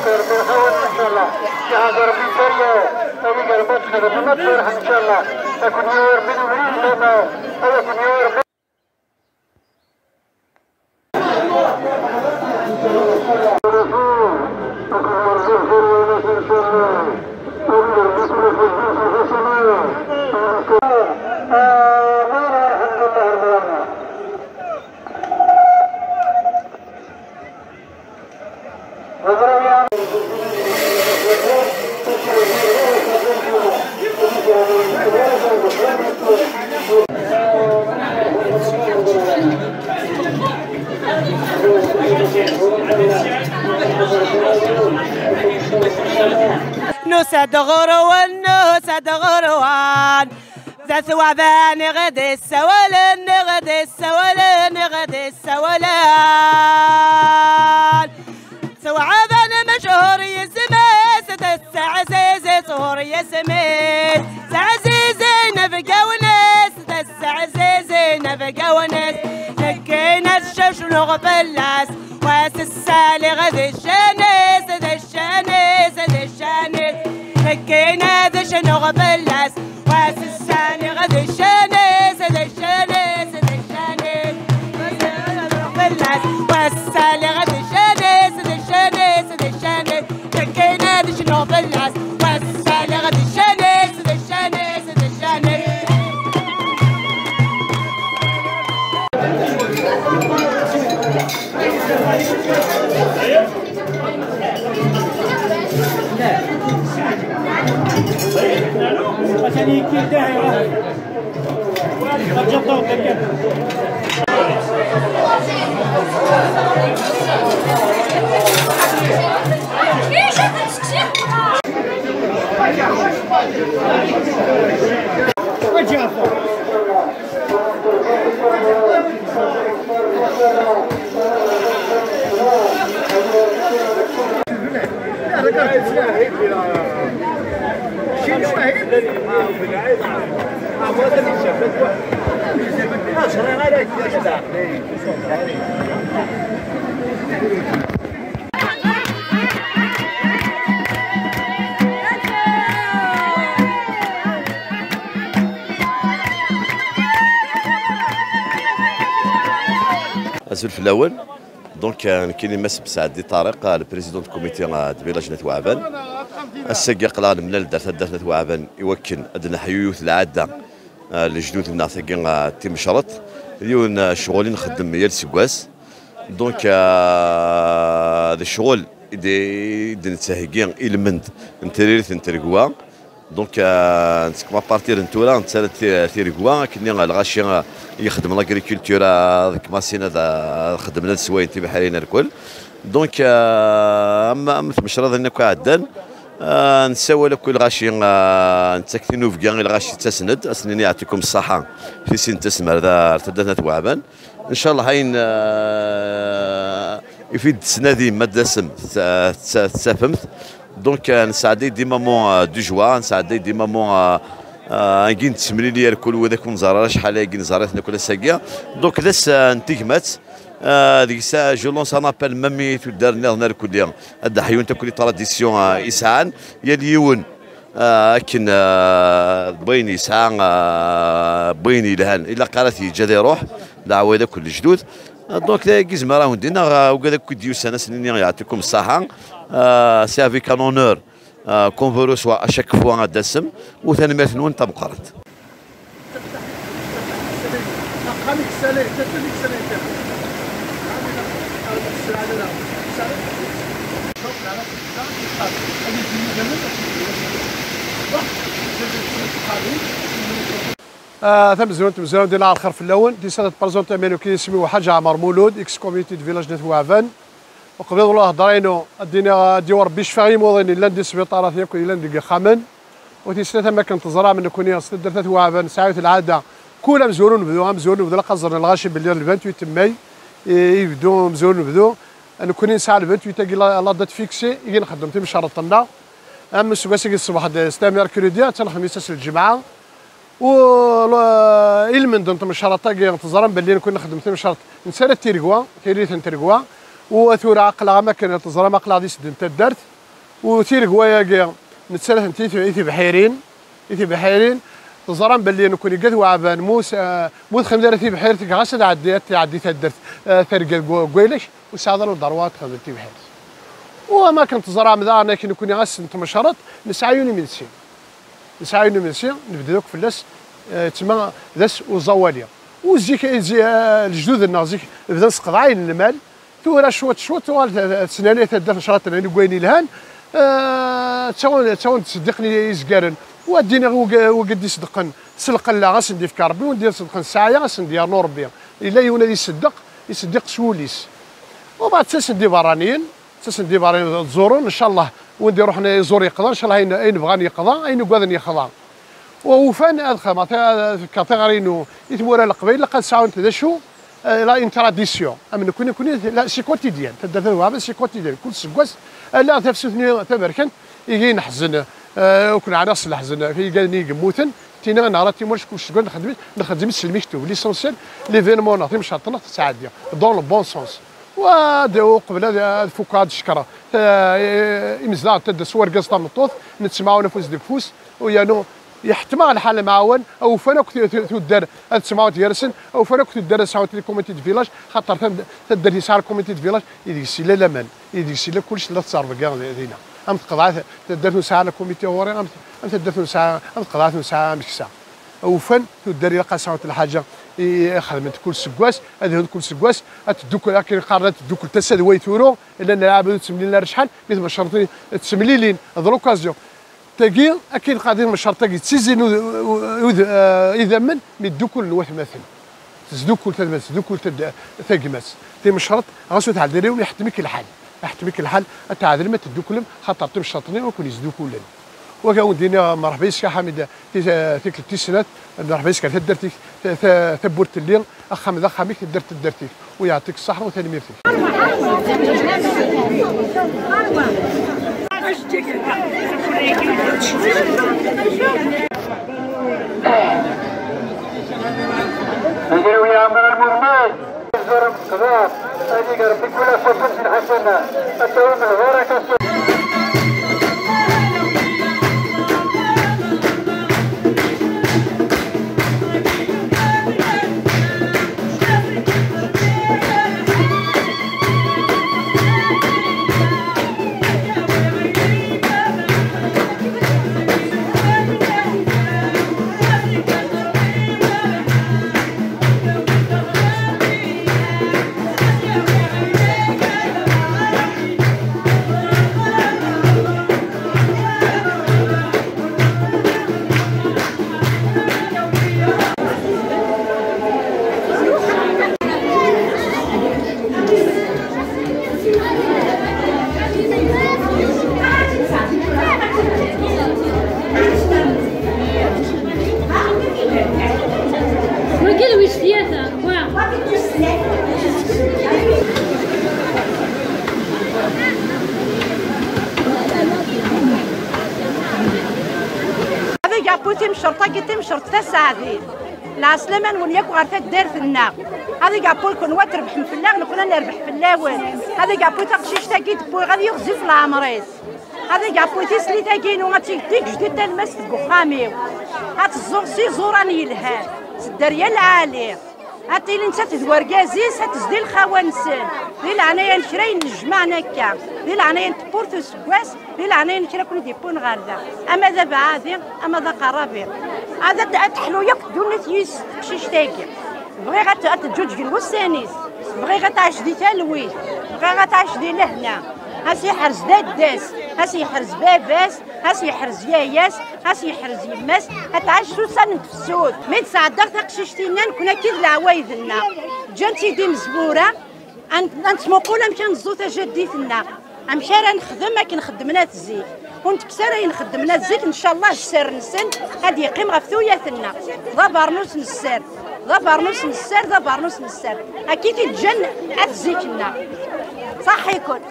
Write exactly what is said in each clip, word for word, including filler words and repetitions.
Rebbi iɛawen, incallah. Iɛawen Rebbi Lezzayer, awi-d ar ma txedmem, ma tferḥem, incallah. Ad ken-yawi Rebbi d ubrid, ama ad ken-yawi Rebbi. Nusa-d ɣur-wen, nusa-d ɣur-wen. D At Waɛban i ɣ-d-issawalen, i ɣ-d-issawalen, i ɣ-d-issawalen. At Waɛban machuṛ yisem-is, d aseɛziz ichuṛ yisem-is. Ttɛezzizin inebgawen-is, d aseɛziz inebgawen-is. Nekkin ad ccucneɣ fell-as, wa s ssaliɣ d ccan-is, d ccan-is, d ccan-is. Nekkin ad cnuɣ fell-as, wa s ssaliɣ d ccan-is, d ccan-is, d ccan-is. Fell-as, wa s ssaliɣ d ccan-is, d ccan-is, d ccan-is. Nekkin ad cnuɣ fell-as, wa s ssaliɣ d ccan-is, d ccan-is, d ccan-is. Azul fell-awen. Donc, euh, nekkini Mass Besɛeddi Ṭariq, euh, le président du comité, euh, de village n At Waɛban. Ass-agi aql-aɣ nemlal-d ar taddart n At Waɛban i wakken ad d-neḥyu yiwet lɛadda, euh, lejdud-nneɣ tagi, euh, timecreḍt. D yiwen, euh, ccɣel i nxeddem yal seggas. Donc, euh, d ccɣel i d, i d-nettheggi i lmend n tririt n tregwa. Donc, euh, nsekma partir n tura, nettarra ti-, tiregwa, akken lɣaci, euh, yexdem l'agriculture, euh, deg Masin ad, ad xedmen ad swayen tibeḥrin alkul. Donc, euh, am, am tmecraḍin akk iɛeddan, euh, nessawal akk i lɣaci, euh, nettak tinubga i lɣaci ttasnen-d, ad sen-nini yeɛṭikum ṣṣaḥa, fi sin n tasmert ar taddart n At Waɛban. Ncallah ayen, euh, i fi d-tettnadim ma d-tasem, tsa-, tsa-, tettafem-t. Donc, euh, nesɛedday des moments, euh, de joie, nesɛedday des moments, euh, euh, agi nettemlili irkul wid akk ur nẓerr ara acḥal agi nẓerr-iten akk ass-agi. Donc, d ass, euh, n tegmat, euh, deg-s, euh, je lance un appel même i tuddar nniḍen irkulli, ad d-ḥyunt akk les traditions, euh, i sɛan, yal yiwen, euh, akken, euh, d wayen yesɛa, euh, d wayen yelhan, ilaq ara t-yeǧǧ ad iruḥ, leɛwayed akk n lejdud. Euh, donc, d ayagi zemreɣ ad wen-d-iniɣ, euh, ugad akk i d-yusan, ad sen-iniɣ yeɛṭikum ṣṣaḥa. Euh, c'est avec un honneur, euh, qu'on vous reçoit à chaque fois ad d-tasem, u tanemmirt-nwen tameqqrant. Ah, tamezrunt, tamezrunt, di lɛerxer fell-awen. Di sat prezenti iman-iw, isem-iw Ḥaǧ Ɛmer Mulud, ex-comité de village n At Waɛban. Uqbel wala hḍra-inu, ad d-iniɣ, ad d-yawi Rebbi ccfa i yimuḍin yellan di sbiṭarat yakk yellan deg yixxamen. U tis tlata, am akken teẓram, nekkni s taddart At Waɛban nesɛa lɛada, kul amezwaru n unebdu, amezwaru n unebdu, ilaq ad ẓren lɣaci belli le vingt-huit mai i, i yebdu amezwaru n unebdu. Nekkni nesɛa le vingt-huit-agi la, la date fixée i nxeddem timcerḍt-nneɣ. Am useggas-agi ṣṣbeḥ d, c'était mercredi, atta nexdem-itt ass n lǧemɛa. U, l-, ilmend n tmecreḍt-agi, teẓram belli nekkni nxeddem timecreḍt, nettarra tiregwa, tiririt n tregwa, U tura aql-aɣ am akken teẓram, aql-aɣ di sd n taddart. U tiregwa-agi nettarra-tent i tib-, i tibḥirin, i tibḥirin. Teẓram belli nekkni deg At Waɛban, mu s-, eh, mu texdem ara tibḥirt, ɣas ad ɛeddi, ad tɛeddi taddart, eh, targa deg wa-, deg waylak, ur tesɛiḍ ara lderwa ad texdem tibḥirt. U am akken teẓram daɣen, akken nekkni ass n tmecreḍt, nesɛa yiwen imensi. Nesɛa yiwen imensi, nebded akk fell-as, eh, yettma d ass uẓawali. U zik, zi-, eh, lejdud-nneɣ zik bdan sqeḍɛayen lmal, tura cwiṭ cwiṭ tuɣal t-, t-, tettnani taddart n ccraṭ n wayen yelhan, eh, ttawen, ttawen ttseddiqen i-, izgaren. U ad d-iniɣ wigi, wigi d-iṣeddqen s lqella, ad sen-d-ifk Rebbi, win d-iṣeddqen s ssaɛya, ad sen-d-yernu Rebbi. Yella yiwen ad iṣeddeq, iṣeddiq s wul-is. U beɛd ttasen-d iberraniyen, ttasen-d iberraniyen ad ẓurun, ncallah win d-iruḥen iẓur yeqḍa, ncallah ayen, ayen bɣan yeqḍa, ayen ugaden yexḍa. Wa ufan ad xedmeɣ ta-, ad fkeɣ tiɣri-inu i tmura n Leqbayel, ilaq ad sɛunt d acu, eh, la, une tradition. Am nekkni, nekkni, la, c'est quotidien. Taddart At Waɛban, c'est quotidien. Kul seggas, ala tafsut-nni taberkant, igi neḥzen, eh, ur ken-ɛniɣ s leḥzen, ɣef yigaden i yemmuten, tina neɣra timurac kul seggas nxeddem, nxeddem s lmektub. L'essentiel, l'événement-nneɣ, timecreḍt-nneɣ tettɛeddi dans le bon sens. Wa d-, uqbel ad, ad fukkeɣ ad cekkreɣ, eh, imezdaɣ n taddart s urgaz tameṭṭut, nettemɛawan afus deg ufus, u yernu yeḥtem-aɣ lḥal ad nemɛawan, a ufan akk tu-, tu-, tuddar ad ttemɛawant gar-asen, a ufan akk tuddar ad sɛunt les comités de village, xaṭer tam-, taddart yesɛa le comité de village, ideg-s yella laman, ideg-s yella kullec, tella tettrebga di-, dinna. Am tqeḍɛat, taddart ur nesɛi ara comité ɣur-i, am, am taddart ur nesɛi, am tqeḍɛat ur nesɛi ameksa. A ufan tuddar ilaq ad sɛunt lḥaǧa i, i xedment kul seggas, ad hrunt kul seggas, ad teddukel, akken qqaren ad teddukel tasa d way turu, llan lɛibad ur ttemlilin ara acḥal, mi tmecreḍ-, ttemlilin, d l'occasion. Tagi, akken qadin mecreḍ-agi, ttizin ud-, ud-, eh, idammen, mi ddukulen watmaten. Tesdukul tadmat, tesdukul tad-, tagmat. Timecreḍt, ɣas ur tɛeddi ara yiwen, iḥettem-ik lḥal. Iḥettem-ik lḥal, ad tɛedlem, ad tedduklem, xaṭer timecreḍt-nni ur ken-yesdukulen. Wagi ad wen-d-iniɣ, merḥba yes-k a Ḥamid, ti-, tikkelt tis snat, merḥba yes-k ar taddart-ik, ta-, ta-, tawwurt telli, axxam d axxam-ik, taddart d taddart-ik. U yeɛṭik ṣṣeḥḥa u tanemmirt-ik. Iger u yeɛmer a lmudmir. Iẓur amesqḍar. Ad iger Rebbi kul afus amsen ḥasana. Ad tawim lbaraka. Wagi d wis tlata, wa. Ad agapu timceṛt-agi, timceṛt taseɛdit. Lɛeslama-nwen yakk ɣer taddart-nneɣ. Ad agapu kunwi ad trebḥem fell-aɣ, nekkni ad nerbeḥ fell-awen. Ad agapu taqcict-agi d-wwiɣ ad yiɣzif leɛmer-is. Ad agapu tislit-agi-inu ad tili d tigejdidt talmast deg uxxam-iw. Ad teẓẓuɣ s iẓuran yelhan, s dderya lɛali. Ad tili nettat d wergaz-is, ad tezdi lxawa-nsen. Di leɛnaya n kra yennejmaɛen akka, di leɛnaya n tewwurt useggas, di leɛnaya n kra ken-id-iwwin ɣer da, ama d abeɛɛadi, ama d aqerrabi. Ad, ad, ad teḥlu yakk ddunit yis teqcict-agi. Bɣiɣ ad, ad teǧǧuǧgen wussan-is. Bɣiɣ ad tɛic di talwit. Bɣiɣ ad tɛic di lehna. Ad s-yeḥrez dadda-s, ad s-yeḥrez baba-s, ad s-yeḥrez yaya-s, ad s-yeḥrez yemma-s, ad tɛic s ussan n tefsut. Mi d-sɛeddaɣ taqcict-inna, nekkni akka i d leɛwayed-nneɣ. Ǧǧan-tt-id imezwura, ad n-, ad nettmuqul amek ad neẓẓu tajaddit-nneɣ, amek ara nexdem akken xeddmen at zik. Ur ntekkes ara ayen xeddmen at zik, ncallah sser-nsen ad yeqqim ɣef tuyat-nneɣ. D abernus n sser, d abernus n sser, d abernus n sser. Akka i t-id-ǧǧan at zik-nneɣ. Ṣaḥḥiken.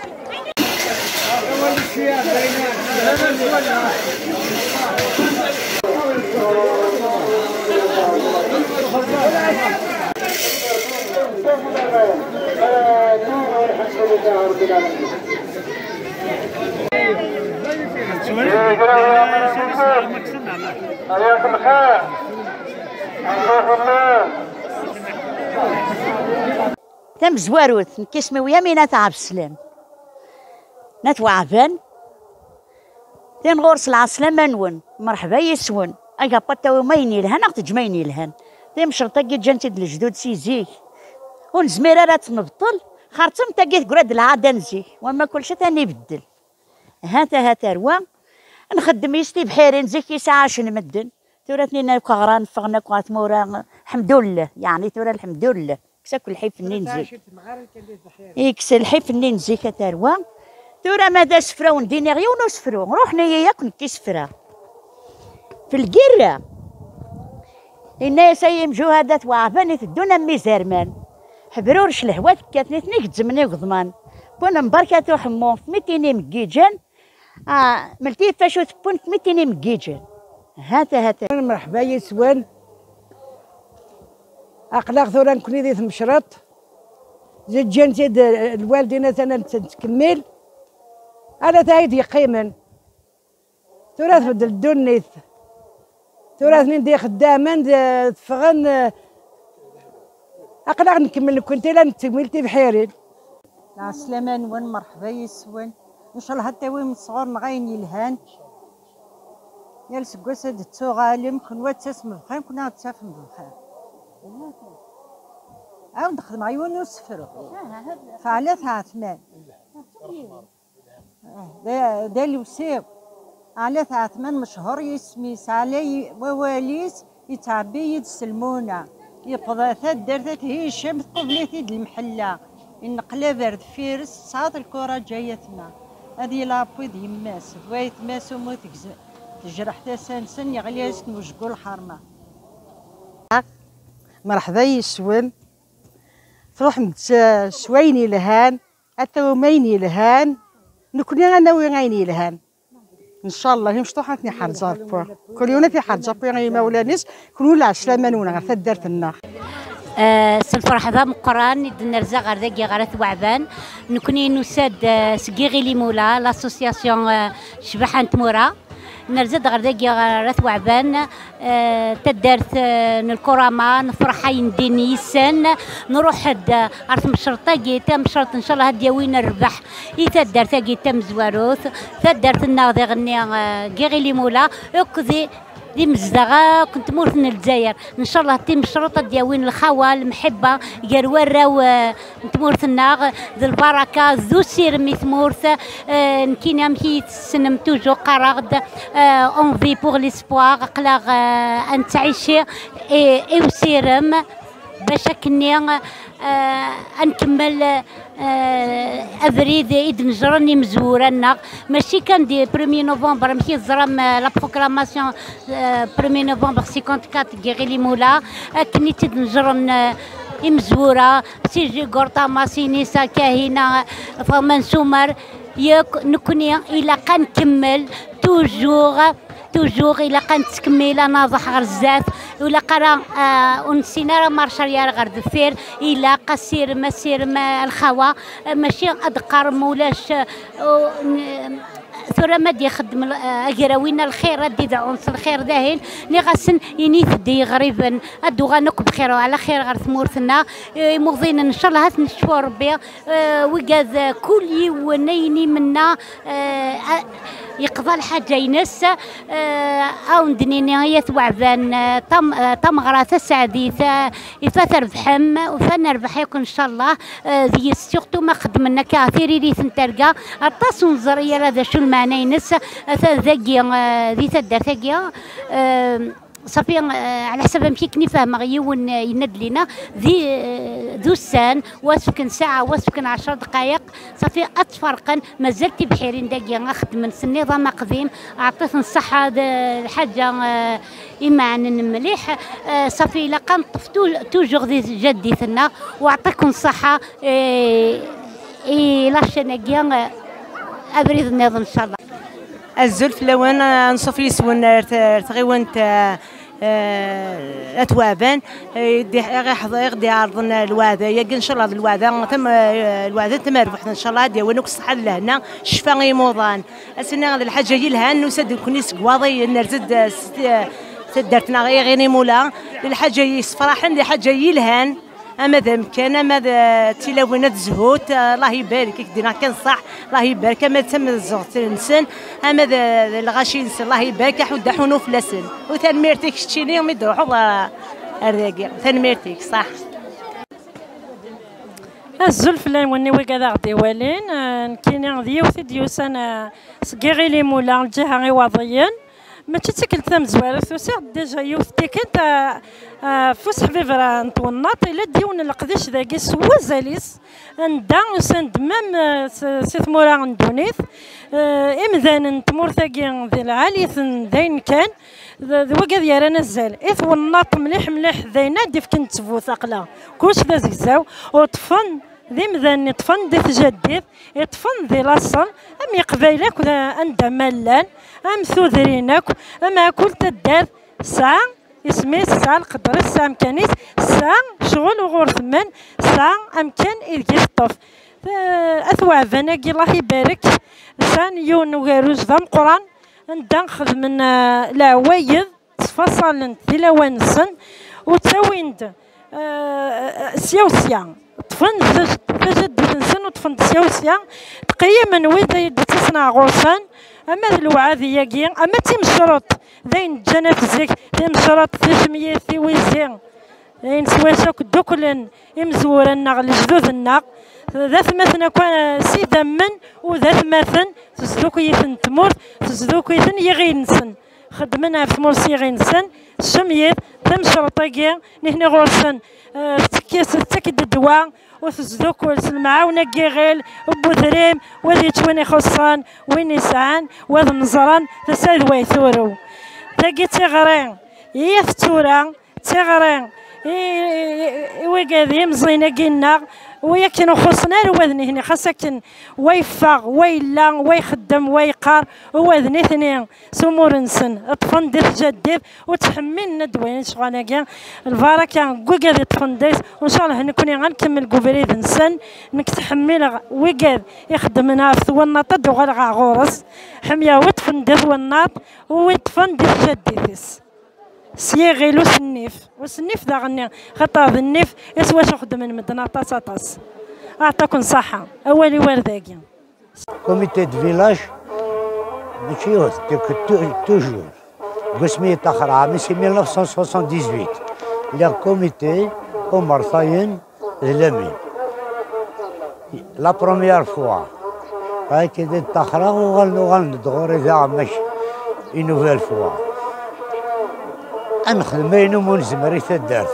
حياكم الخير. Tamezwarut, nekk isem-iw Yamina Tɛebslam. N At Waɛban, tin ɣur-s lɛeslama-nwen, mreḥba yis-wen. Agaṭu ad tawim ayen yelhan, ad ɣ-teǧǧem ayen yelhan. Timceḍt-agi ǧǧan-tt-id lejdud si zik. Ur nezmir ara ad tt-nebṭel, xerṣum tagi teggra-d lɛada n zik, wamma kullec atan ibeddel. Hata, hata rwa, nxeddem yis tibḥirin zik yis ɛacen medden. Tura tnin akk ɣran, ffɣen akk ɣer tmura, ḥemdullah, yeɛni tura lḥemdullah. Kkes akk lḥif-nni n zik. Ikkes lḥif-nni n zik a tarwa. Tura ma d asefru wen-d-iniɣ yiwen usefru, ruḥen-iyi yakk nekk isefra. F lgirra, inna-yas ay imjuhad At Waɛban iteddun am izerman. Ḥebrurec lehwa tekkat, nitni gezzmen igeḍman. Kun mbarkat uḥemmu, tmitin imeggiǧen, ah, melti ifacu tewwun tmitin imeggiǧen. Hata, hata. Mreḥba yis-wen. Aql-aɣ tura nekni di tmecreḍt. Zeǧǧan-tt-id lwaldin atan ad tt-, nettkemmil. Ala ta i d-yeqqimen. Tura tbeddel ddunit. Tura tnin d ixeddamen, d-, teffɣen, eh, aql-aɣ nkemmel nekkenti la nettkemmil tibḥirin. Lɛeslama-nwen, mreḥba yis-wen. Ncallah ad tawim sɣur-neɣ ayen yelhan. Yal seggas ad d-tuɣalem, kenwi ad tasem bxir, kenwi ad tafem bxir. Ɛawed xedmeɣ yiwen n usefru. Feɛlat Ɛetman. D, d alewsi. Ɛla Tɛetman mechuṛ yisem-is, ɛla i-, wawal-is yettɛebbi-yi-d s lmuna. Yewweḍ taddart At Hicam, tqubel-it-id lemḥella. Inneqlab ar deffir-s, tesɛa lkuraǧ ay atma. Ad yili Ṛebbi d yemma-s, d wayetma-s umu tegz-, tejreḥ tasa-nsen, yeɣli-as-d wejgu lḥerma. Mreḥba yis-wen. Truḥem-d s, s wayen yelhan, ad tawim ayen yelhan, nekni ad nawi ayen yelhan. Ncallah, imecṭuḥ ad ten-iḥerz Ṛebbi. Kul yiwen ad t-iḥerz Ṛebbi i yimawlan-is, kenwi lɛeslama-nwen ɣer taddart-nneɣ. Eh, s lferḥ d ameqqran i d-nerza ɣer dagi, ɣer At Waɛban. Nekni nusa-d, eh, seg Iɣil Imula, l'association, eh, Ccbaḥa n Tmura. Nerza-d ɣer dagi, ɣer At Waɛban, eh, taddart, eh, n lkurama, nefreḥ ayen din yis-sen, nruḥ-d, eh, ɣer tmecreḍt-agi, tamecreḍt, ncallah, ad d-yawin rrbeḥ i taddart-agi tamezwarut, taddart-nneɣ diɣenni, eh, n Iɣil Imula, akked i, d imezdaɣ akk n tmurt n Lezzayer. Ncallah, timecreḍt ad d-yawin lxawa, lemḥibba gar warraw, eh, n tmurt-nneɣ, d lbaraka, d usirem i tmurt. Eh, nekkini, amek i yi-tessnem, toujours qqareɣ-d, eh, on vit pour l'espoir, aql-aɣ, eh, ad nettɛici i, i usirem, bac akkenni, eh, ad nkemmel, eh, abrid i d-nejren imezwura-nneɣ. Mačči kan di premier novembre, amek i teẓram, eh, la proclamation, eh, premier novembre cinquante-quatre deg Iɣil Imula, akken i tt-id-nejren, eh, imezwura, Siji Gortama, Sinisa, Kahina, Faḍma n Sumer, yakk nekni ilaq ad nkemmel toujours, toujours ilaq ad nettkemmil, ad naḍeḥ ɣer zdat, ur ilaq ara, ah, ur nessin ara marche arrière ɣer deffir, ilaq asirem, asirem, ah, lxawa, ah, mačči ad d-qqarem ulac, ah, ur, n-, tura ma d-ixeddem l-, agraw-inna lxir, ad d-idɛun s lxir dahin, nniɣ-asen, init-d i yiɣriben, ad d-uɣalen akk bxir u ɛla xir ɣer tmurt-nneɣ, imuḍinen, ncallah, ad ten-icfu Rebbi, eh, wigad, eh, kul yiwen ayen imenna, eh, a-, yeqḍa lḥaǧa-ines, eh, ad wen-d-nini, ay At Waɛban, eh, tam-, eh, tameɣra taseɛdit, eh, ifa trebḥem, ufa nerbeḥ yakk, ncallah, eh, deg-s, surtout ma xeddmen akka tiririt n targa, aṭas ur neẓri ara d acu lmeɛna-ines, atan dagi, eh, di taddart-agi, eh, Safi, eh, ɛla ḥsab amek i ken-ifehmeɣ, yiwen, eh, yenna-d lina, di, eh, d ussan, wa sefken saɛa, wa sefken ɛecra dqayeq, safi ad tferqen, mazal tibḥirin dagi a xeddmen s nniḍam aqdim, ɛṭit-ten ṣṣeḥḥa, d lḥaǧa, eh, imeɛnen mliḥ, eh, safi ilaq ad neṭṭef tu-, toujours di jaddit-nneɣ, u ɛṭiken ṣṣeḥḥa, eh, i la chaîne-agi, eh, abrid nniḍen, ncallah. Azul fell-awen, eh, anṣuf yis-wen ar t-, ar tɣiwant, eh, Eh, At Waɛban, eh, i d-, i ɣ-iḥḍ-, i ɣ-d-iɛerḍen lweɛda-yagi, ncallah d lweɛda tam-, eh, lweɛda tamerbuḥt, ncallah ad d-yawin akk ṣṣeḥḥa d lehna, ccfa i imuḍan. Ad s-iniɣ d lḥaǧa yelhan, nusa-d nekkni seg Waḍiyen, nerza-d, eh, s, eh, taddart-nneɣ Iɣini Mula, d lḥaǧa yessefraḥen, d lḥaǧa yelhan. Ama d amkan, ama d, eh, tilawin ad zhut, eh, Allah ibarek, ak-d-iniɣ kan ṣṣeḥ, Allah ibarek, ama d tamezzuɣt-nsen, ama d, d lɣaci-nsen, Allah ibarek, aḥud aḥunu fell-asen. U tanemmirt-ik keččini mi d-truḥeḍ, eh, ar dagi. Tanemmirt-ik, ṣṣeḥ. Azul fell-awen i wigad aɣ-d-iwalin, eh, nekkini d yiwet i d-yusan, eh, seg Iɣili Mula, lǧiha Iwaḍiyen. Mačči d tikkelt tamezwarut, usiɣ-d déjà yiwet tikkelt, ah, ah, ɣef useḥbiber n twennaḍt, yella-d yiwen n leqdic dagi s wazal-is, anda usan-d même, ah, s, si tmura n ddunit, ah, imdanen n tmurt-agi di lɛali-ten d ayen kan, d, d wigad yerran azal i twennaḍt mliḥ mliḥ, d ayen ad d-ifken ttbut aqla, kullec d azegzaw, u ṭṭfen d imdanen iṭṭfen di tjaddit, iṭṭfen di laṣel, am Iqbayel akk d anda ma llan, am tudrin akk, am ɛkul taddart, tesɛa isem-is, tesɛa lqedr-is, tesɛa amkan-is, tesɛa ccɣel uɣur temmen, tesɛa amkan ideg i teṭṭef. Eh, At Waɛban-agi, Allah ibarek, sɛan yiwen ugerruj d ameqqran, anda xedmen, eh, leɛwayed, ttfaṣalen-d di lawan-nsen, u ttawin-d, eh, sya u sya. Ṭṭfen taj-, tajaddit-nsen u ṭṭfen-d sya u sya. Ttqeyyimen wid ay d-ittasnaɣ ɣur-sen, ama d lewɛadi-agi, ama d timecruṭ, d ayen ǧǧan at zik, timecruṭ, ticemyit, tiwizi. Ayen s wacu akk dduklen imezwura-nneɣ, lejdud-nneɣ, d atmaten akk, eh, s idammen, u d atmaten, tesdukk-iten tmurt, tesdukk-iten yiɣil-nsen. Xeddmen ɣef tmurt s yiɣil-nsen, ccemyit, tamecreṭ-agi, nihni ɣur-sen, eh, tettak-, tettak-d ddwa, u tesdukkul s lemɛawna n yiɣil, n udrim, wa ad yečč win ixuṣṣen, win yesɛan, wa ad neẓren, tasa d way turew. Tagi d tiɣri i yat tura, d tiɣri i, i, i, i wigad imẓiyen-agi-nneɣ, wi akken ur xuṣṣen ara wa d nihni, xas akken wa yeffeɣ, wa yella, wa ixeddem, wa yeqqar, wa d nitni s umur-nsen, ṭṭfen di tjaddit, u ttḥemmilen ad d-wayen ccɣel-agi, lbaraka n wigad iṭṭfen deg-s, u ncallah nekkni ad nkemmel deg ubrid-nsen, nekk ttḥemmileɣ wigad ixeddmen ɣef twennaḍt ad d-uɣaleɣ ɣer ɣur-s, ḥemya wi ṭṭfen di twennaḍt, u wi ṭṭfen di tjaddit-is. S yiɣil usennif, usennif daɣen-nni, xaṭer d nnif i s wacu xeddmen medden aṭas, aṭas. Aɛṭaken ṣṣaḥa, awal-iw ar dagi. Comité de village, mačči yiwet, tu-, tu-, toujours. Deg wasmi yeṭṭaxer ɛami, c'est mille neuf cent soixante-dix-huit. Lliɣ comité umertayen d Lamin. La première fois. Akken d ṭṭaxreɣ, uɣalen, uɣalen-d ɣur-i daɣen, mac, une nouvelle fois. Ad nexdem ayen umi nezmer i taddart.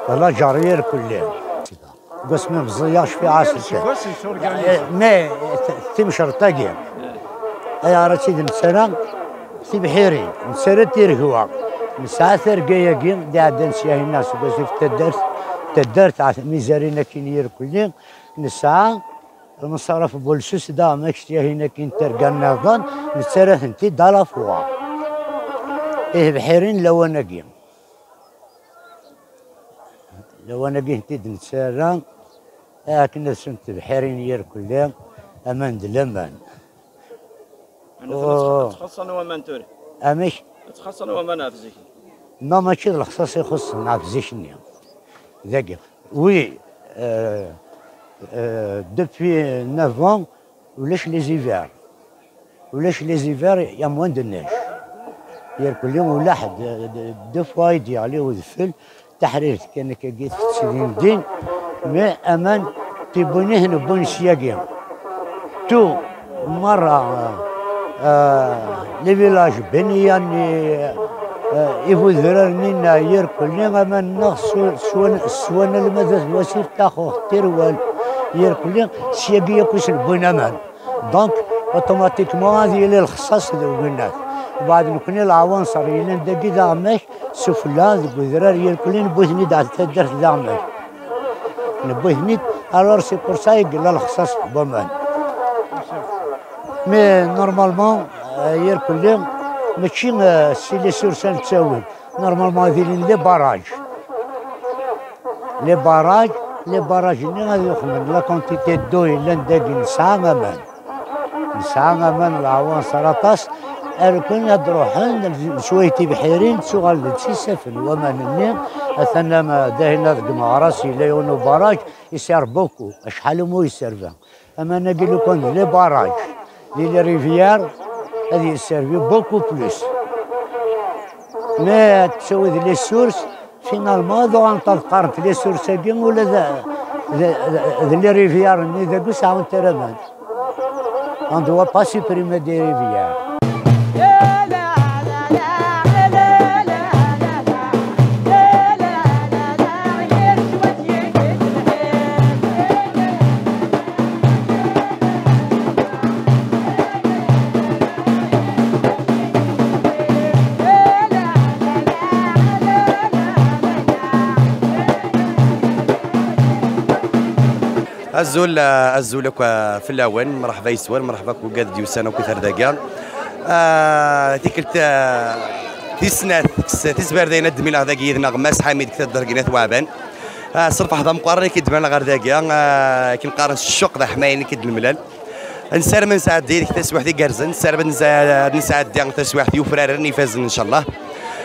D laǧer irkelli. Deg wasmi meẓẓiyeɣ, cfiɣ-as. Mais, t-, timcerṭ-agi, ayɣer ad tt-id-nettarra? Tibḥirin, nettarra tiregwa. Nesɛa targa-agi, d-iɛeddan sya hinna seg wasif taddart, taddart, ɛad mizarin akkin irkelli, nesɛa lmeṣaraf n Bulsus daɣen, akk sya hinna akkin targa nniḍen, nettarra-tent-id à la fois. Ih, bḥirin lawan-agi. Lawan-agi i tent-id-nettarra, akken ad sunt tebḥirin irkelli, aman d laman. Ɛni tella txaṣṣa n waman tura? Amek? Txaṣṣa n waman ɣef zik? Non, mačči d lexṣaṣ ixuṣṣen ɣef zik-nni. Dagi. Oui, euh, euh, depuis neuf ans, ulac les hivers. Ulac les hivers, il y a moins de neige. Irkelli ulaḥ d, d, deux fois i d-yeɣli udfel, taḥrirt kan akkagi tfetti din din, mais aman tibbunihin wwin syagi. Tout, merra, euh, les villages, Beniyanni, euh, Ibudrar-nni, irkelli aman-nneɣ swan, swan alma d at wasif, taxuxt, tirwal, irkelli syagi akk i sen-wwin aman. Donc, automatiquement, ad yili lexṣaṣ d uginnat. Ubeɛd nekni, leɛwanṣer yellan dagi d aɣmac, sufella, deg udrar irkelli, newwi-ten-id ɣer taddart d aɣmac. Newwi-ten-id, alors c'est pour ça i yella lexṣaṣ n waman. Mais normalement, euh, irkelli, mačči, euh, si les sources nettawin. Normalement ad ilin les barrages. Les barrages, les barrages-nni ad uxmen la quantité d'eau yellan dagi, nesɛa aman. Nesɛa aman, leɛwanṣer aṭas. Ar kan ad ruḥen cwiya tibḥirin, ttuɣal-d s isaffen waman-nni. Atan am dahin deg Meɣras yella yiwen ubaraj, il sert beaucoup. Acḥal umi yesserva? Aman-agi, lukan d les barrages, di les rivières, ad yesservi beaucoup plus. Mais tettawiḍ les sources, finalement ad uɣalent ad qqarent les sources-agi ula d, d, d, d les rivières-nni dagi ur sɛint ara aman. On ne doit pas supprimer des rivières. Azul, eh, azul akk, eh, fell-awen, mreḥba yes-wen, mreḥba akk wigad d-yusan akk i tardagi. Ah, tikkelt, ah, tis snat, s-, tis berdayen ad d-mileɣ dagi yid-neɣ Mass Ḥamid deg taddart n At Waɛban. Ah, s lfeḥḍ ameqqran i k-id-mlaleɣ ɣer dagi, ah, akken qqaren s ccuq d aḥmayan i k-id-nemlal. Nessarem ad nesɛeddi deg taswiɛt igerrzen, nessarem ad nsa-, ad nesɛeddi taswiɛt yufraren ifazen, ncallah.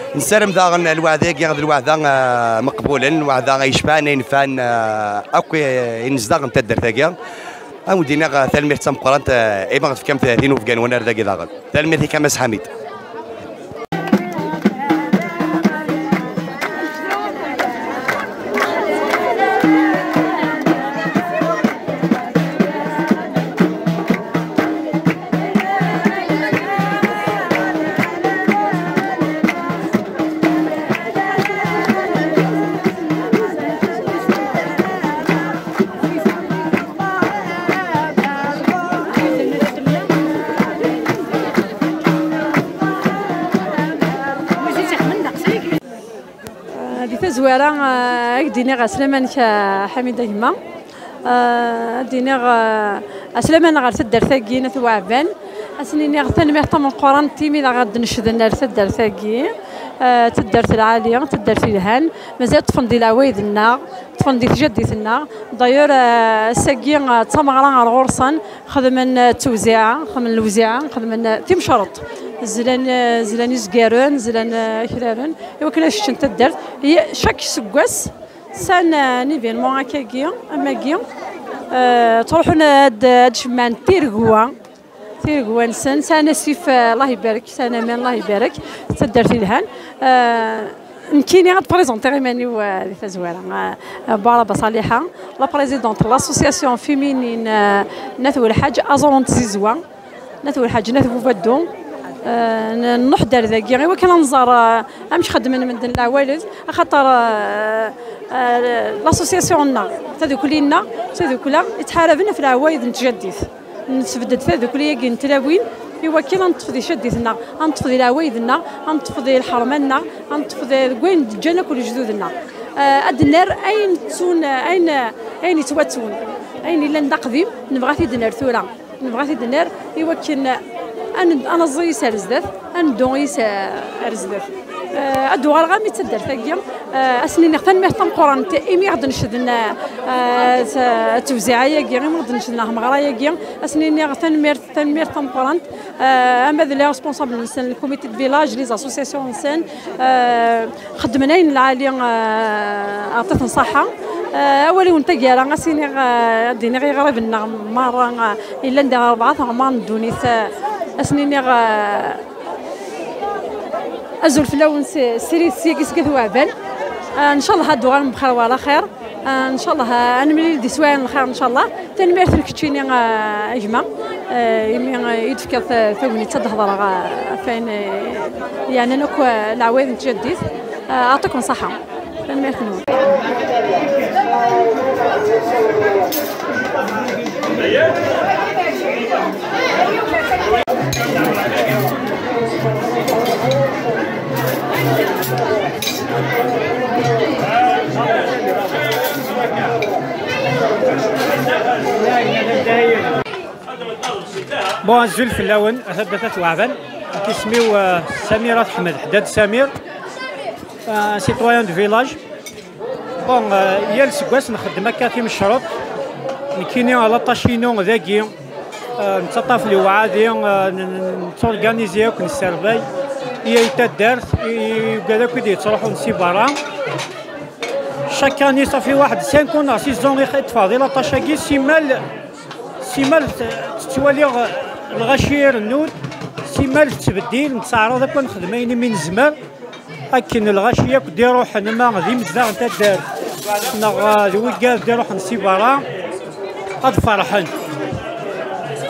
Nessarem daɣen lweɛda-agi d lweɛda, ah, meqbulen, lweɛda ay yecfan, ay nfan, ah, akk i, i nezdeɣ n taddart-agi. Ad wen-d-iniɣ tanemmirt tameqqrant, eh, imi ɣ-d-tefkamt tinubga-nwen ar dagi daɣen. Tanemmirt-ik a Mass Ḥamid. Di tazwara, eh, ad k-d-iniɣ ɛeslama-nnek, eh, Ḥamid a gma. Eh, ad d-iniɣ, eh, ɛeslama-nneɣ ɣer taddart-agi n At Waɛban. Ad sen-iniɣ tanemmirt tameqqrant imi d aɣ-d-necden ar taddart-agi, eh, taddart lɛali, taddart yelhan. Mazal ṭṭfen di leɛwayed-nneɣ, ṭṭfen di tjaddit-nneɣ. D'ailleurs, eh, ass-agi, eh, d tameɣra ar ɣur-sen, xedmen, eh, tewziɛa, xedmen lewziɛa, xedmen, eh, timcerḍt. Zlan, eh, zlan izgaren, zlan, eh, akraren, i wakken ad keččen taddart. I-, chaque aseggas, sɛan, eh, un événement akkagi, am wagi. Eh, ttruḥun ad, ad cemɛen tiregwa. Tiregwa-nsen, sɛan asif, eh, Allah ibarek, sɛan aman, Allah ibarek, d taddart yelhan. Eh, nekkini ad prezentiɣ iman-iw, eh, di tazwara. Eh, Baraba Saliḥa, la présidente de l'association féminine, eh, n At Welḥaǧ, Aẓru n Tzizwa, n At Welḥaǧ, n At Bubaddu. Eh, n-, nruḥ-d ar dagi, i wakken ad nẓer, eh, amek xeddmen medden leɛwayed, axaṭer, eh, eh, l'association-nneɣ, tadukli-nneɣ, d tadukla yettḥaraben ɣef leɛwayed n tjaddit. Nesbedd-d tadukli-agi n tlawin i wakken ad neṭṭef di tjaddit-nneɣ, ad neṭṭef di leɛwayed-nneɣ, ad neṭṭef di lḥerma-nneɣ, ad neṭṭef di, deg wayen d-ǧǧan akk lejdud-nneɣ. Eh, ad d-nerr ayen ttun, ayen, ayen yettwattun, ayen yellan d aqdim, nebɣa ad t-id-nerr tura. Nebɣa ad t-id-nerr i wakken ad n-, ad neẓẓi yis ar zdat, ad neddu yis ar zdat. Eh, ad d-uɣaleɣ armi d taddart-agi, eh, ad sen-iniɣ tanemmirt tameqqrant imi i ɣ-d-necden, eh, eh, t-, tewziɛa-agi, imi i ɣ-d-necden ɣer tmeɣra-agi, ad sen-iniɣ tanemmirt, tanemmirt tameqqrant, eh, ama d les responsables-nsen, le comité de village, les associations-nsen, eh, xeddmen ayen lɛali, eh, aɛṭit n ṣṣaḥa. Eh, awal-iw n taggara, ad s-iniɣ, eh, ad d-iniɣ i yiɣriben-nneɣ merra, eh, yellan di rebɛa teɣmar n ddunit, eh, ad sen-iniɣ, eh, azul fell-awen s, s trisiti-agi seg At Waɛban. Eh, ncallah ad d-uɣalem bxir wala xir. Eh, ncallah, eh, ad nemlil di swayeɛ n lxir, ncallah. Tanemmirt i keččini, eh, a gma, eh, imi, eh, i d-tefkiḍ ta-, tagnit ad d-hedreɣ, eh, ɣef wayen, eh, yeɛnan akk, eh, leɛwayed n tjaddit. Eh, aɛṭikum ṣṣaḥa. Tanemmirt-nwen. Bon, azul fell-awen, a taddart At Waɛban. Nekk isem-iw, eh, Samir At Ḥmed, Ḥdad Samir. Un citoyen de village. Bon, euh, yal seggas nxeddem akka timecreḍt. Nekkini, l'attaché-inu dagi, euh, nettaṭṭaf lewɛadi, euh, n-, n-, netturganizi akk, nesserbay i, i taddart, i, i wigad akk i d-yettruḥun si berra. Chaque année, ça fait واحد cinq ans neɣ six ans i ṭṭfeɣ di l'attaché-agi, simmal, simmal t-, tettwaliɣ lɣaci irennu-d, simmal tettbeddil, netteɛraḍ akk ad nexdem ayen imi nezmer. Akken lɣaci akk d-iruḥen, ama d imezdaɣ n taddart neɣ, uh, d wigad d-iruḥen si berra, ad ferḥen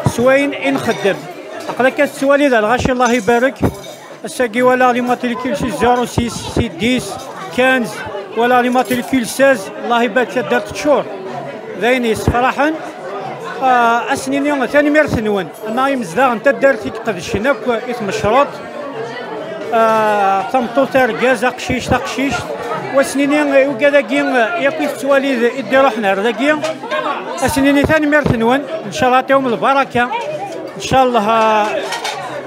s wayen i nxeddem. Aql-ak ad tettwaliḍ a lɣaci, Allah ibarek. Ass-agi walaɣ les matricules si zéro six, si dix, quinze, walaɣ les matricules seize, Allah ibarek, taddart teččur. D ayen yessefraḥen. Ah, ad s-nini tanemmirt-nwen, ama imezdaɣ n taddart i iqedcen akk i tmecreḍt. Ah, tameṭṭut, argaz, aqcic, taqcict, wa s-nini i wigad-agi yakk i tettwaliḍ i d-iruḥen ar dagi, ad s-nini tanemmirt-nwen, ncallah ad tawim lbaraka, ncallah, ah,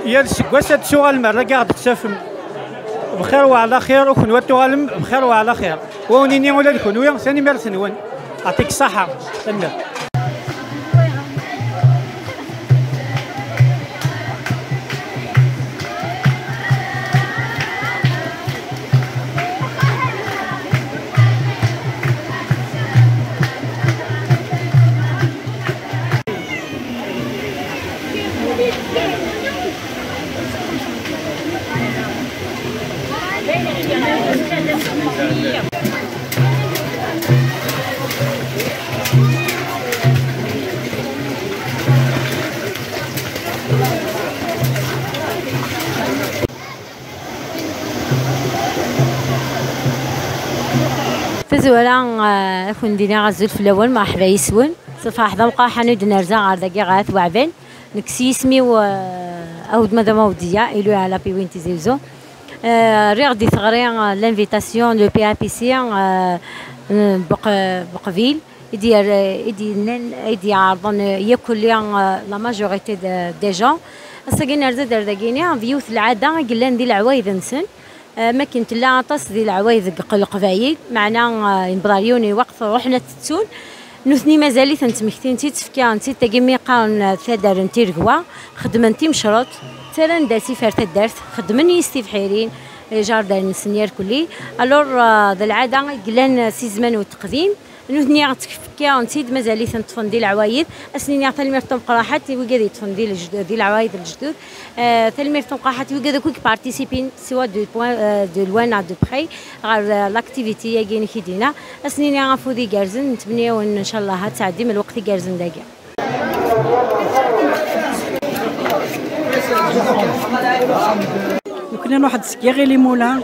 yal seggas ad d-tuɣalem ar dagi ad ɣ-d-tettafem bxir wa ɛla xir, u kenwi ad tuɣalem bxir wa ɛla xir. Wa ur nini ula d kenwi, tanemmirt-nwen. Yeɛṭik ṣṣaḥa. Tanemmirt. Tazwara, eh, ad kun-d-iniɣ azul fell-awen, merḥba yes-wen. S lferḥ d ameqqran i d-nerza ɣer dagi, ɣer At Weɛban. Nekk s yisem-iw, eh, Awd Madam Awdiya, élu à la Piwin Tizi Ouzou. Eh, rriɣ di teɣri, eh, l'invitation, le P A P C, eh, eh, beq-, beqbil, i d-yerr-, i d-yennan, i d-iɛerḍen, eh, yakk-, eh, la majorité de, des gens. Ass-agi nerza-d ar dagini, d yiwet lɛada i yellan di leɛwayed-nsen. Eh, makken tella aṭas di leɛwayed deg Leqbayel, meɛna, eh, yembeḍ ɣer yiwen lweqt ruḥen ad t-ttun. Nutni mazal-iten ttmektin-tt-id, fkan-tt-id tagi mi qqaren, eh, taddart n Tiregwa, xeddmen timecreḍt, ttarran-d asif ar taddart, xeddmen yis tibḥirin, eh, jardin-nsen yerkelli. Alors, eh, d lɛada i yellan, eh, si zzman u teqdim. Nutni ttfekkan-tt-id, mazal-iten ṭṭfen di leɛwayed. Ad sen-iniɣ tanemmirt tameqqraḥat i wigad yeṭṭfen di lejd-, di leɛwayed n lejdud. Eh, tanemmirt tameqqraḥat i wigad akk i ypartisipin, soit de point, eh, de loin à de près, ɣer, eh, l'activité-agi-inek i d-ina. Ad sen-iniɣ afud igerrzen, nettmenni-awen, ncallah, ad tɛeddim lweqt igerrzen dagi. Nekni nruḥ-d seg Iɣil Imula,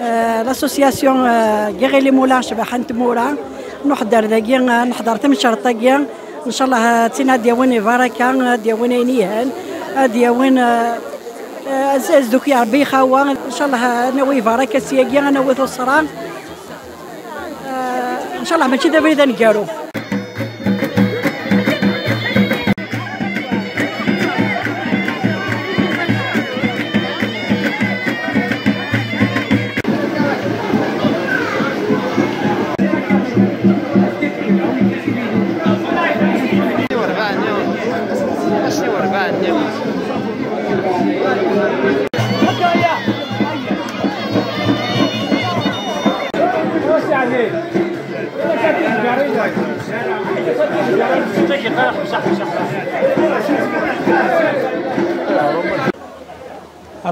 eh, l'association, eh, Iɣil Imula Cbaḥa n Tmura. Nruḥ-d ar dagi, eh, neḥḍer timecreḍt-agi. Ncallah, eh, ad tin ad d-yawin lbaraka, ad d-yawin ayen yelhan, ad d-yawin, eh, eh, ad, ad d-yuki Rebbi ixawa. Ncallah, eh, ad nawi lbaraka syagi, ad nawi tuṣṣra. Eh, ncallah mačči d abrid aneggaru.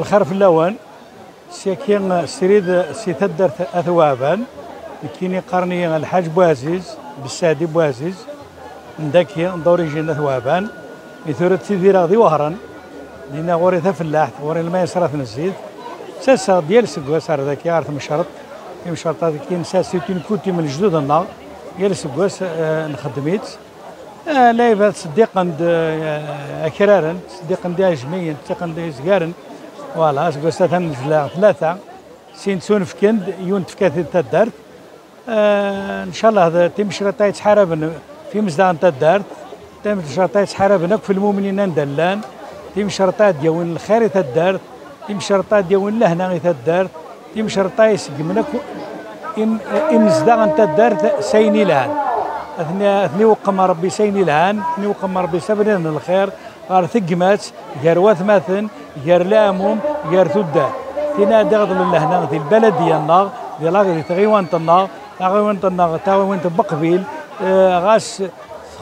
Lxir fell-awen. Syaki srid si taddart At Weɛban, nekkini qqaren-iyi Lḥaǧ Buɛziz, Bessaɛdi Buɛziz, n daki, d'origine At Weɛban, i tura ttidireɣ di Wehran, dinna ɣur-i tafellaḥt, ɣur-i lmayeṣrat n zzit, ttaseɣ-d yal seggas ar daki, ɣer tmecreḍt, timecreḍt-agi nsa, c'est une coutume n lejdud-nneɣ, yal seggas, eh, nxeddem-itt. Eh, lɛibad ttseddiqen-d, eh, akraren, ttseddiqen-d iɛejmiyen, ttseddiqen-d izgaren. Voilà, aseggas atan nejla tlata, sin ttunefken-d, yiwen tefka-t-id taddart. Eh, ncallah d timecreḍt-a yettḥaraben f imezdaɣ n taddart, timecreḍt-a yettḥaraben akk f lmumnin anda llan, timecreḍt-a ad d-yawin lxir i taddart, timecreḍt-a ad d-yawin lehna i taddart. Imcerṭa iseggmen akk im-, imezdaɣ n taddart s ayen ilhan. Ad ten-, ad ten-iweqqem Ṛebbi s ayen ilhan, ad ten-iweqqem Ṛebbi s abrid n lxir, ɣer tegmat, gar watmaten, gar leɛmum, gar tuddar. Tin ad iɣeḍlen lehna di lbaladiya-nneɣ, di la-, di tɣiwant-nneɣ, taɣiwant-nneɣ, taɣiwant n Beqbil, eh, ɣas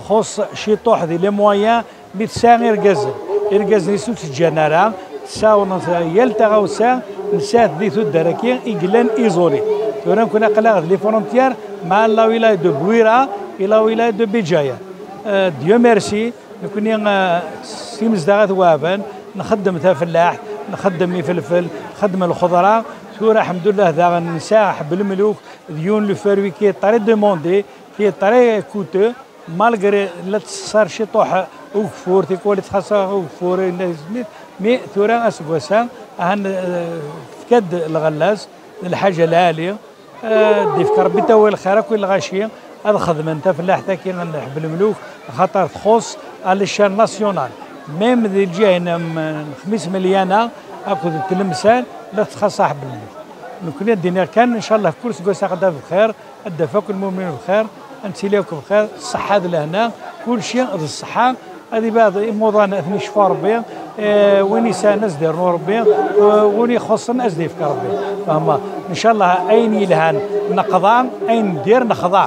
txuṣṣ ciṭuḥ di les moyens, mi tesɛa irgazen, irgazen-is ur tt-ǧǧan ara, tessawḍen yal taɣawsa, nesɛa-t di tuddar-agi i yellan isolé. Tura nekkni aql-aɣ d les frontières مع la wilaya de Bouira et la wilaya de Béjaïa. Euh, Dieu merci, nekkni, euh, s imezdaɣ At Waɛban, nxeddem tafellaḥt, nxeddem ifelfel, nxeddem lxeḍra. Tura, ḥemdullah, daɣen nesɛa ḥebb lemluk, d yiwen le fruit qui est très demandé, qui est très coûteux. Malgré la tettṣar ciṭuḥ ugeffur, tikwal tettxaṣṣa ugeffur, mi tura aseggas-a, ahan, eh, tefka-d lɣella-s d lḥaǧa lɛali. Eh, d-ifk Ṛebbi tawil lxir akk i lɣaci ad xedmen tafellaḥt-agi n ḥebb lemluk, axaṭer txuṣṣ à l'échelle nationale. Même di lǧiha-nni n Xmis Melyana akked Tlemsan la tettxaṣṣa ḥebb lemluk. Nekkni ad d-iniɣ kan, ncallah, kul aseggas ad aɣ-d-taf bxir, ad d-taf akk lmumnin bxir, ad nettili akk bxir, ṣṣeḥḥa d lehna, kulci d ṣṣeḥḥa, ad ibeɛd imuḍan ad ten-icfu Ṛebbi, eh, win yesɛan ad s-d-irnu Ṛebbi, eh, win ixuṣṣen ad s-d-yefk Ṛebbi. Fehmeḍ? Ncallah ayen yelhan neqḍa, ayen n dir nexḍa.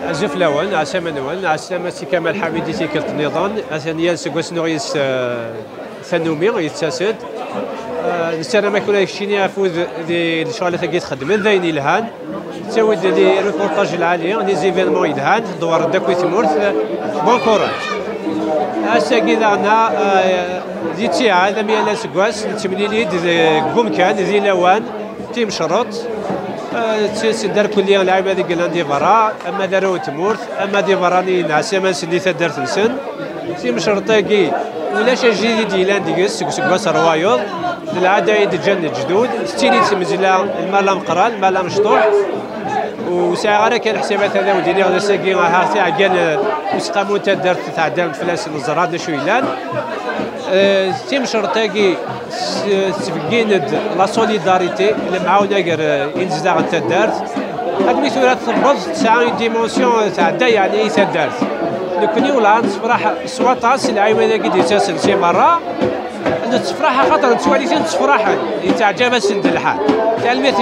Azul fell-awen, ɛeslama-nwen, ɛeslama Si Kamal Ḥamid i tikkelt nniḍen, atan yal seg wass-nneɣ yis, eh, tannumi yettas-d. Eh, nessaram akk ula d keččini afud di lecɣalat-agi txeddmen, d ayen yelhan. Tettawi-d les reportages lɛali, les événements yelhan, tdewwer-d akk i tmurt, bon courage. Ass-agi daɣen, eh, di ttiɛad, am yal aseggas, nettemlili-d deg umkan, di lawan, timecreḍt, eh, ttessin-d arkelli lɛibad i yellan di berra, ama d arraw n tmurt, ama d iberraniyen, ɛeslaman-nsen di taddart-nsen. Timecreḍt-agi, ulac ajdid i d-yellan deg-s seg useggas ɣer wayeḍ, d lɛada i d-ǧǧan lejdud, tettili-d tmezla, lmal ameqqran, lmal amecṭuḥ. Ur sɛiɣ ara kan leḥsabat ad awen-d-iniɣ d ass-agi, ahat iɛeggan, eh, useqqamu n taddart tɛeddan fell-as, neẓra d acu yellan. Eh, timecreḍt-agi s-, tettbeggin-d la solidarité, lemɛawna gar, eh, inezdaɣ n taddart. Almi tura tewweḍ tesɛa une dimension tɛedda, yeɛni, i taddart. Nekkni wellah nessefraḥ s waṭas s lɛiwad-agi d-yettasen si berra. Nettefraḥ axaṭer nettwali-ten ttefraḥen, yettaɛǧab-asen-d lḥal. Tanemmirt.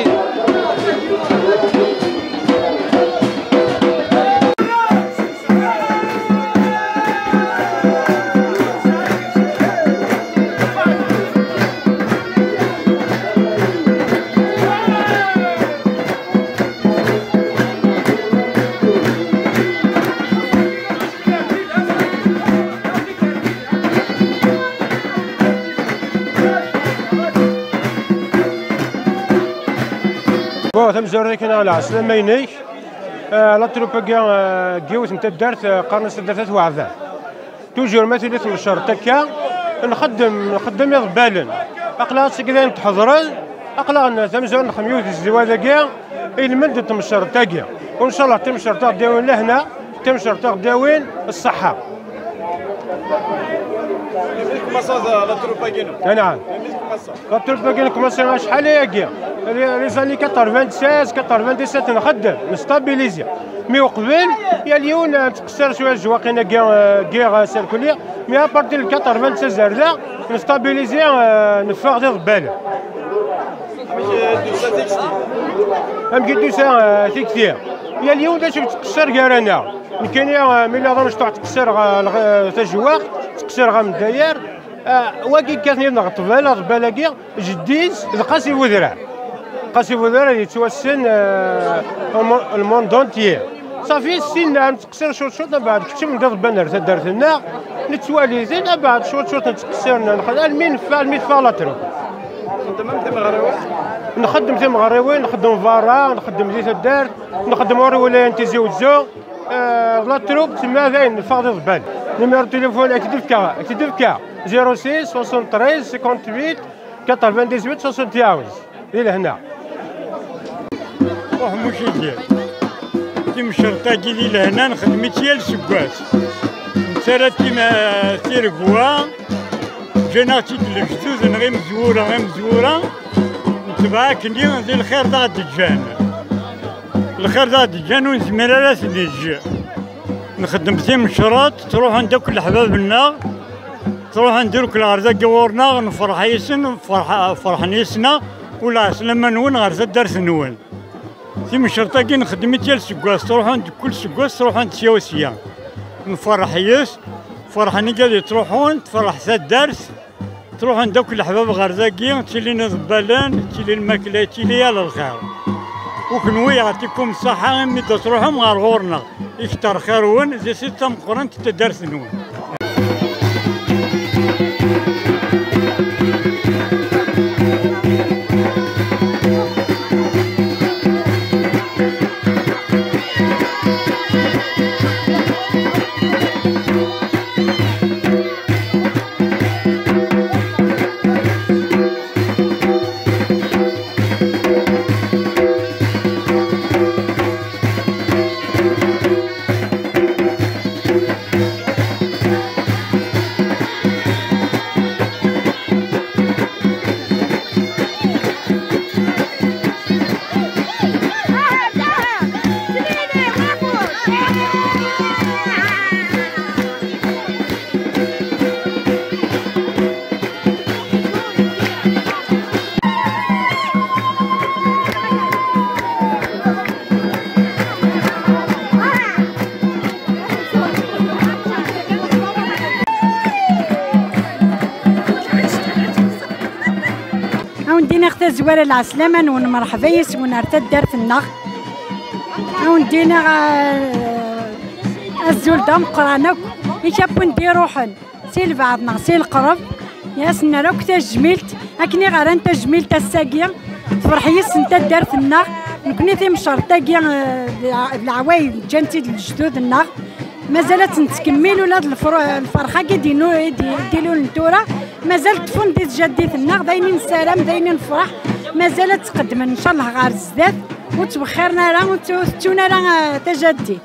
Bon, tamezwarut akken, neɣ lɛeslama-inek. Eh, la troupe-agi, eh, n yiwet n taddart, eh, qqaren-as taddart At Waɛban. Toujours ma tili tmecreḍt akka, nxeddem, nxeddem iḍebbalen. Aql-aɣ ass-agi dayen tḥeḍren, aql-aɣ n-, tamezwarut n xemyut zziwa dagi, ilmend n tmecreḍt-agi. U ncallah timecreḍt ad ɣ-d-yawin lehna, timecreḍt ad ɣ-d-yawin ṣṣeḥḥa. Maṣṣa la troupe-agi-inu. Ah, naɛam. La troupe-agi nkumaṣi acḥal ayagi. Les années quatre-vingt-seize, quatre-vingt-dix-sept nxeddem, nstabilizi. Mi uqbel, yal yiwen, eh, nettqeṣṣir cwiya zzwaqin-agi, eh, giɣ, eh, serkuli. Mi à partir de quatre-vingt-seize ar da, nstabilizi, eh, neffeɣ d iḍebbalen. Amek, eh, d-tusa tikti? Amek i d-tusa, eh, tikti? Yal yiwen d acu yettqeṣṣir gar-aneɣ. Nekkini, eh, mi lliɣ d amecṭuḥ ttqeṣṣireɣ, eh, lɣ-, eh, tajewwaqt, ttqeṣṣireɣ amendayer. Eh, wagi kkaten yid-neɣ ṭṭbel, aḍebbal-agi, jeddi-s d Qasi Budrar. Qasi Budrar yettwassen, eh, le mo-, le monde entier. Safi, sin, eh, nettqeṣṣir cwiṭ cwiṭ, abeɛd keččmen d iḍebbalen ar taddart-nneɣ, nettwali-ten, abeɛd cwiṭ cwiṭ nettqeṣṣir, nxeddem, almi neffeɣ, almi teffeɣ la troupe. Txeddmem timeɣriwin? Nxeddem timeɣriwin, nxeddem berra, nxeddem di taddart, nxeddem ɣur iwlayen n Tizi Wezzu. Eh, la troupe ttemma dayen neffeɣ d iḍebbalen. Numéro de téléphone, ad k-d-fkeɣ, ad k-d-fkeɣ. Zéro six, soixante-treize, cinquante-huit, quatre-vingt-dix-huit, soixante et onze. Di lehna. Ruḥ mucidi. Timceṛt-agi di lehna nxeddem-itt yal seggas. Nettarra tim-, eh, tiregwa, ǧǧan-aɣ-tt-id lejdud neɣ imezwura, imezwura, netbeɛ akkenni di lxir d aɣ-d-ǧǧan. Lxir d aɣ-d-ǧǧan ur nezmir ara ad t-neǧǧ. Nxeddem timecreḍt, ttruḥun-d akk leḥbab-nneɣ, ttruḥun-d irkel ɣer dagi ɣur-neɣ, nefreḥ yis-sen, ferḥ-, ferḥen yis-neɣ, u lɛeslama-nwen ɣer taddart-nwen. Timecreḍt-agi nxeddem-itt yal seggas, ttruḥun-d kul seggas, ttruḥun-d sya u sya. Nferreḥ yis, ferḥen igad yettruḥun, tferreḥ taddart. Ttruḥun-d akk leḥbab ɣer dagi, ttilin iḍebbalen, ttilin lmakla, yettili yal lxir. U kenwi, yeɛṭikum ṣṣaḥa imi d-truḥem ɣer ɣur-neɣ. Ikter xir-wen, di tiṭ tameqqrant n taddart-nwen. Ad wen-d-iniɣ tazwara, lɛeslama-nwen, merḥba yes-wen ar taddart-nneɣ. Ad wen-d-iniɣ, eh, azul d ameqqran akk i kap win d-iruḥen si lbeɛḍ neɣ si leqreb. Yes, nerra akk tajmilt akken i ɣ-rran tajmilt ass-agi. Tefreḥ yes-sen taddart-nneɣ. Nekni timceṛt-agi, eh, d leɛwayed ǧǧan-tt-id lejdud-nneɣ. Mazal ad tt-nettkemmil ula d lfer-, lferḥ-agi i d-inu-, i d-, i d-ilulen tura. Mazal ṭṭfen di tjaddit-nneɣ, d ayen i nessaram, d ayen i nefreḥ. Mazal ad ttqeddmen, ncallah, ɣer zdat. Ur ttwexxiren ara, ur tt-, ur tettun ara, eh, tajaddit.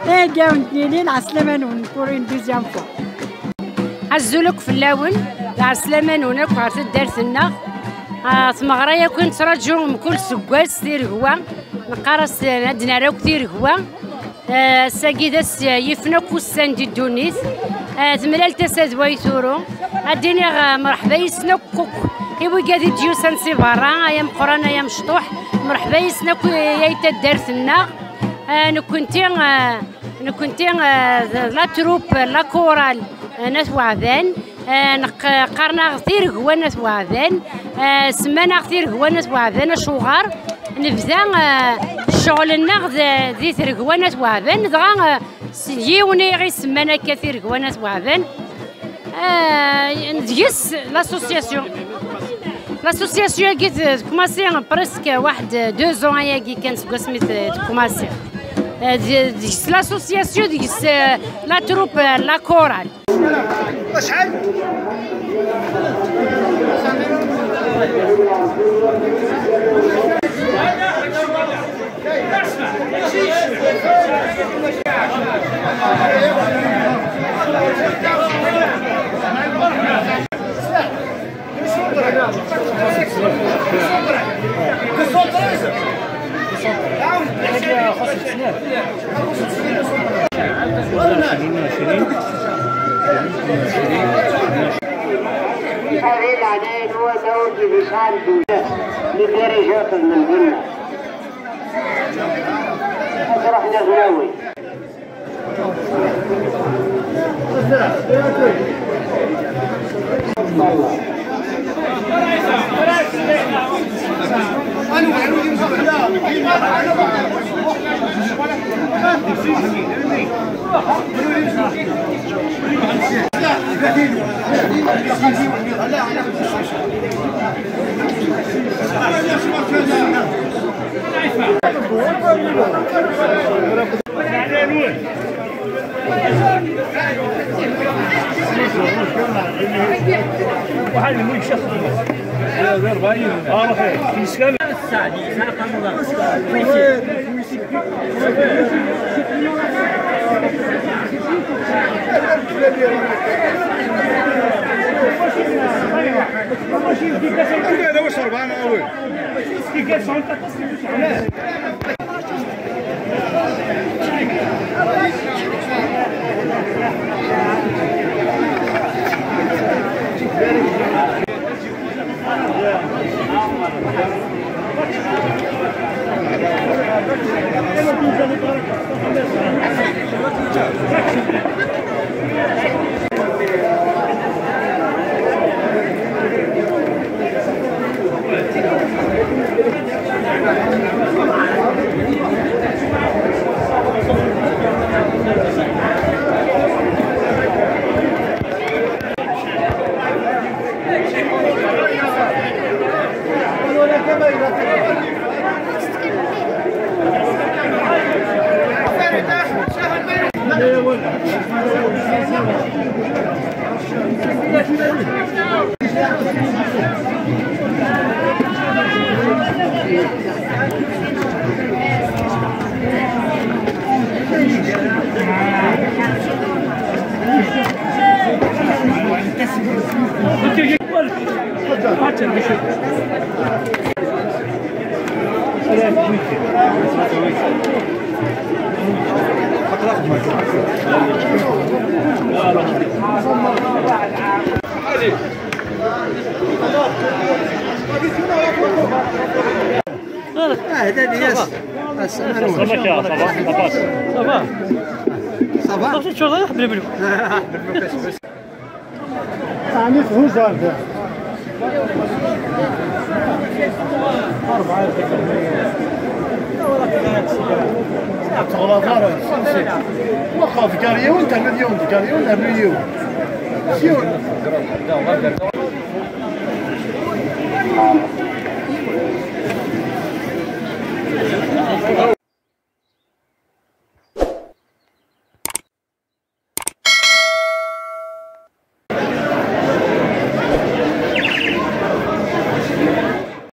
Agi ad wen-d-nini lɛeslama-nwen, pour une deuxième fois. Azul akk fell-awen, lɛeslama-nwen akk ɣer taddart-nneɣ. Ah, tmeɣra yakk i nettraǧu mkul seggas, tiregwa. Neqqar-as, eh, ad d-nerr akk tiregwa. Eh, ass-agi d ass, eh, yifen akk ussan di ddunit. Eh, temlal tasa d way turu. Ad d-iniɣ, eh, mreḥba yes-sen akk, akk i wigad i d-yusan si berra, ay ameqqran, ay amecṭuḥ. Mreḥba yes-sen akk, eh, ay taddart-nneɣ. Eh, nekkenti, eh, nekkenti, eh, d la troupe, la chorale, eh, n At Weɛdan. Eh, neq-, qqaren-aɣ tiregwa n At Weɛdan. Eh, semman-aɣ tiregwa n At Weɛdan, acuɣer? Nebda, eh, ccɣel-nneɣ d, di tregwa n At Weɛdan, dɣa, eh, s yiwen i ɣ-isemman akka tiregwa n At Weɛdan. Eh, deg-s l'association. L'association-agi t-, tkumaṣi presque waḥed deux ans ayagi kan seg wasmi t-, tkumaṣi. Eh, d-, deg-s l'association, deg-s, eh, la troupe, eh, la chorale. Acḥal? هذه العناية هو دور ديسان دوزة للدارجة من الجنة. أسرح نزلاوي. واحد المهم شخص. آه، روح. السعدي، سلام الله. هذا واش ربعنا أول. اهلا الياس. السلام عليكم. صافا؟ صافا؟ صافا؟ صافا؟ يعني تهوز هكذا. أربعة. تغلط، خمسين. وقف كاريون، تعمل يوم كاريون، تعمل يوم. سيون.